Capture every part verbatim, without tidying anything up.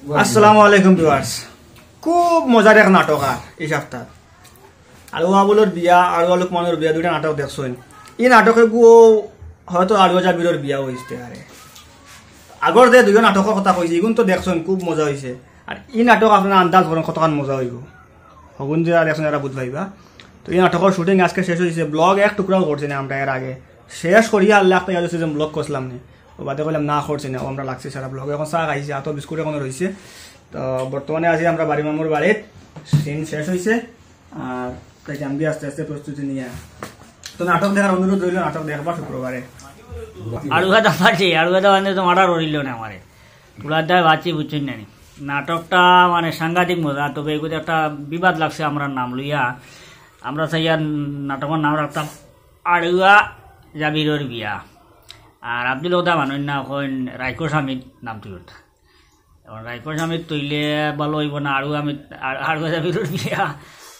আসসালামু আলাইকুম ভিউয়ার্স। খুব মজার এক নাটক আর এই সপ্তাহ আড়ুয়া আবুলর বিয়া, আড়ুয়া লুকমানর বিয়া, দুইটা নাটক দেখছইন। এই নাটকে গু হয়তো আড়ুয়া জাবিরর বিয়া অইতে পারে। আগর যে দুইটা নাটকর কথা কইছি, ইগুন তো দেখছইন, খুব মজা অইছে। আর এই নাটক আপনারা আন্দাজ করইন কতখান মজা অইবো। হগুন যে আর এখন এরা বুঝবাইবা। তো এই নাটকর শুটিং আজকে শেষ অইছে, ব্লগ এক টুকরাও করছি না আমরা এর আগে। শেষ করিয়া আল্লাহ একটা ইয়াদ অইছে যে ব্লগ করছিলাম নি, ও বাদে কইলাম না করছি না, ও আমরা লাগছি সারা ব্লগ। এখন চা খাইছি, আতো বিস্কুট এখনো রইছে। তো বর্তমানে আছি আমরা বাড়ি মামুর বাড়িত, সিন শেষ অইছে। আর তাই জানবি আস্তে আস্তে প্রস্তুতি নিয়া। তো নাটক দেখার অনুরোধ রইল, নাটক দেখবা শুক্রবারে। আড়ুয়া দাবাটি, আড়ুয়া দাবানে তো মার্ডার করিল না আমারে। পুলার দায় বাঁচি বুঝছইন না নি। নাটকটা মানে সাংঘাতিক মজা, তবে এগুলো একটা বিবাদ লাগছে আমরার নাম লইয়া। আমরা চাইয়া নাটকর নাম রাখতাম আড়ুয়া জাবিরর বিয়া। আর আব্দুল ওদা মানুষ না কইন রাইকো স্বামীর নাম তুই করতা। এখন রাইকো স্বামীর তৈলে ভালো অইবো না, আড়ুয়া আমি, আড়-, আড়ুয়া জাবিরর বিয়া।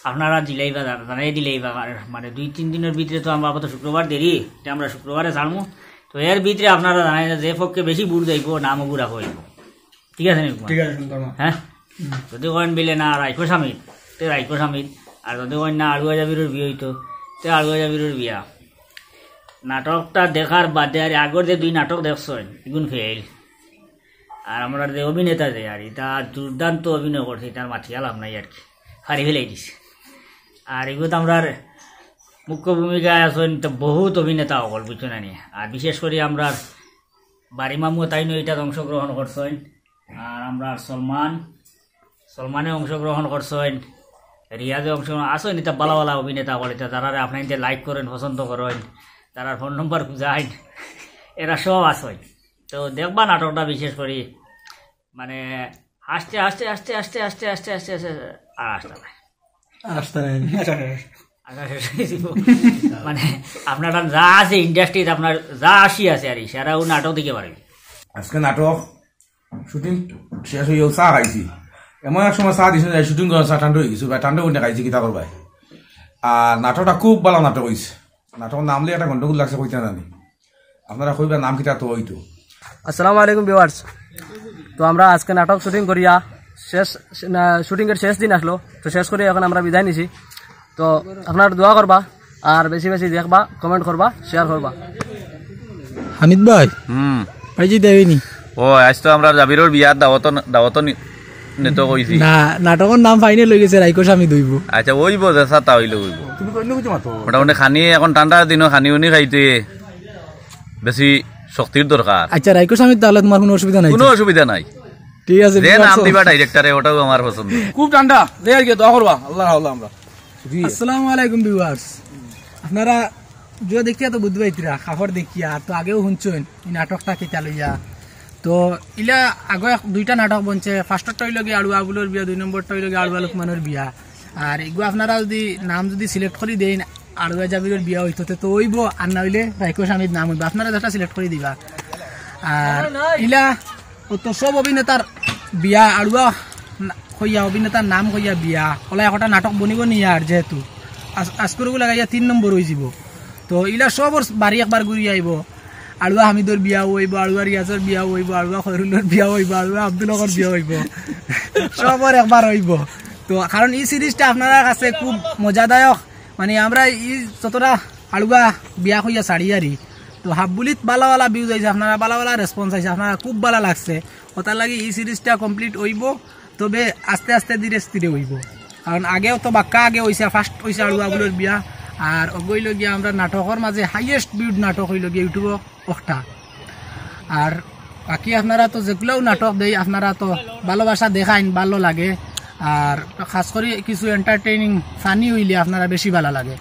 আপনারা দিলাইবা, জান-, জানাই দিলাইবা। আর মানে দুই তিন দিনর ভিতরে তো আমরা আপাতত শুক্রবার দেরি, তে আমরা শুক্রবারে ছাড়মু। তো এর ভিতরে আপনারা জানাই যে পক্ষে বেশি ভোট যাইবো, নাম ওগুরা হইবো। ঠিক আছে নি, হুকুমা? ঠিক আছে, সুন্দর মা। হ্যাঁ? হুম। যদি কইন বিলে না রাইকো স্বামীর, তে রাইকো স্বামীর। আর যদি কইন না আড়ুয়া জাবিরর বিয়া অইতো, তে আড়ুয়া জাবিরর বিয়া। নাটকটা দেখার বাদে আর আগর যে দুই নাটক দেখছইন, ইগুন ফেল। আর আমরা যে অভিনেতা যে আর ইতা দুর্দান্ত অভিনয় করছে, তার মাতিয়া লাভ নাই আর কি, ফারি ফেলাই দিছে। আর এগুলো তো আমরার মুখ্য ভূমিকায় আছেন তো বহুত অভিনেতা অকল, বুঝছো না নি? আর বিশেষ করি আমরার বাড়ি মামু তাইন ইটাত অংশগ্রহণ করছইন। আর আমরার সলমান, সলমানে অংশগ্রহণ করছইন, রিয়াজে অংশগ্রহণ আছইন, ইতা বালা বালা অভিনেতা অকল, ইতা যারারে আপনাইন্তে লাইক করইন, পছন্দ করইন, যারার ফোন নম্বর খুঁজাইন, এরা সব আছইন। তো দেখবা নাটকটা বিশেষ করি, মানে, আস্তে আস্তে আস্তে আস্তে আস্তে আস্তে আস্তে আস্তে আর আসতে নাই। আসতে নাই। আচ্ছা, শেষ অই যাইবো। মানে, আপনার যা আছে ইন্ডাস্ট্রিত, আপনার যা আসি আছে আর কি, সারা ও নাটক দেখি পারবি। আজকে নাটক শুটিং শেষ অইয়া চা খাইছি। এমন এক সময় চা দিছে যে শুটিং করার চা ঠান্ডা অই গেছে, ভাই ঠান্ডা অইয়া খাইছি, কিতা করবায়? আর নাটকটা খুব বালা নাটক অইছে। নাটকর নাম লইয়া একটা গন্ডগোল লাগছে, কইতা জানি। আপনারা কইবা নাম কিতা তো অইতো। আসসালামু আলাইকুম ভিউয়ার্স। তো আমরা আজকে নাটক শুটিং করিয়া শেষ, না, শুটিংয়ের শেষ দিন আসলো, তো শেষ করি এখন আমরা বিদায় নিছি। তো আপনারা দোয়া করবা, আর বেশি বেশি দেখবা, কমেন্ট করবা, শেয়ার করবা। হামিদ ভাই, হুম। ভাইজি দেবেনি। ও, আজ তো আমরা জাবিরর বিয়ার দাওয়াত, দাওয়াত নি-, নিতে কইছি। না, নাটকর নাম ফাইনাল অই গেছে, রাইকো স্বামী দইব। আচ্ছা, অইবো যে সাতা অইলে অইবো। তুমি কইলে কিছু মাতো। মোটামুটি খানি এখন ঠান্ডার দিনও খানি উনি খাইতে বেশি শক্তির দরকার। আচ্ছা, রাইকো স্বামীর তাহলে তোমার কোনো অসুবিধা নাই কোনো তো? অসুবিধা নাই। ঠিক আছে, যে viewers নাম অকল। দিবা ডাইরেক্টরে, ওটাও আমার পছন্দ। খুব ঠান্ডা, যাই আর কি, দোয়া করবা, আল্লাহ, আল্লাহ আমরা। আসসালামু আলাইকুম ভিউয়ার্স। আপনারা যে দেখিয়া তো বুঝবাইতরা, কাপড় দেখিয়া তো আগেও শুনছইন এই নাটকটা কিতা লইয়া। তো ইলা আগে এক, দুইটা নাটক বনছে, ফার্স্টটা অইল গিয়া আড়ুয়া আবুলর বিয়া, দুই নম্বরটা অইল গিয়া আড়ুয়া লুকমানর বিয়া। আর এগু আপনারা যদি নাম যদি সিলেক্ট করি দেইন, আড়ুয়া জাবিরর বিয়া অইতো তে তো অইবো, আর না অইলে রাইকো স্বামীর নাম অইবো। আপনারা যেটা সিলেক্ট করি দিবা। আর ইলা ও তো সব অভিনেতার বিয়া, আড়ুয়া না-, কইয়া, অভিনেতার নাম কইয়া বিয়া, ওলা একটা নাটক বনিব নি আর যেহেতু আজ-, আজকুরগু লাগাইয়া তিন নম্বর অই যিবো। তো ইলা সবর বাড়ি একবার ঘুরি আইবো। আড়ুয়া হামিদর বিয়া অইবো, আড়ুয়া রিয়াজর বিয়া অইবো, আড়ুয়া খয়রুলর বিয়া অইবো, আড়ুয়া আব্দুল হকর বিয়া অইবো। সবর একবার অইবো। তো কারণ এই সিরিজটা আপনারা কাছে খুব মজাদায়ক, মানে আমরা এই যতটা আড়ুয়া বিয়া কইয়া ছাড়ি আরি, তো হাবুলিত বালা বালা ভিউজ আইছে, আপনারা বালা বালা রেসপন্স আইছে, আপনারা খুব বালা লাগছে। ওটার লাগি এই সিরিজটা কমপ্লিট অইবো, তবে আস্তে আস্তে ধীরে স্থিরে অইবো। কারণ আগেও তো বাক্কা আগে অইছে, ফার্স্ট অইছে আড়ুয়া আবুলর বিয়া, আর অগু অইল গিয়া আমরা নাটকর মাঝে হাইয়েস্ট ভিউড নাটক অইল গিয়া ইউটিউবও অখটা। আর বাকি আপনারা তো যেগুলাও নাটক দেই, আপনারা তো ভালোবাসা দেখাইন, ভালো লাগে। আর খাস করি কিছু এন্টারটেইনিং ফানি অইলে আপনারা বেশি ভালা লাগে।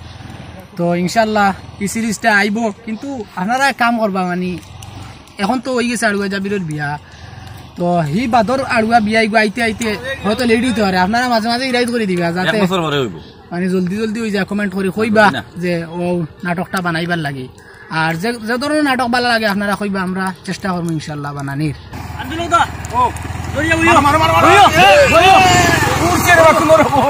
তো ইনশাল্লাহ এই সিরিজটা আইবো, কিন্তু আপনারা এক কাম করবা, মানে এখন তো অই গেছে আড়ুয়া জাবিরর বিয়া, তো হি বাদর আড়ুয়া বিয়া ইগু আইতে আইতে হয়তো লেট অইতে পারে, আপনারা মাঝে মাঝে ইরাইত করি দিবা যাতে এক বছর পরে অইবো। মানে জলদি জলদি অই যায়, কমেন্ট করি কইবা না। যে ও নাটকটা বানাইবার লাগি। আর যে, যে ধরনের নাটক ভালা লাগে আপনারা কইবা, আমরা চেষ্টা করমু ইনশাল্লাহ বানানির। আব্দুল হক দা, ও, দৌড়িয়া বইও। মারো, মারো, মারো, মারো। বইও, এ, বইও। এ, উঠছে রে বাবা, তোমার হবো।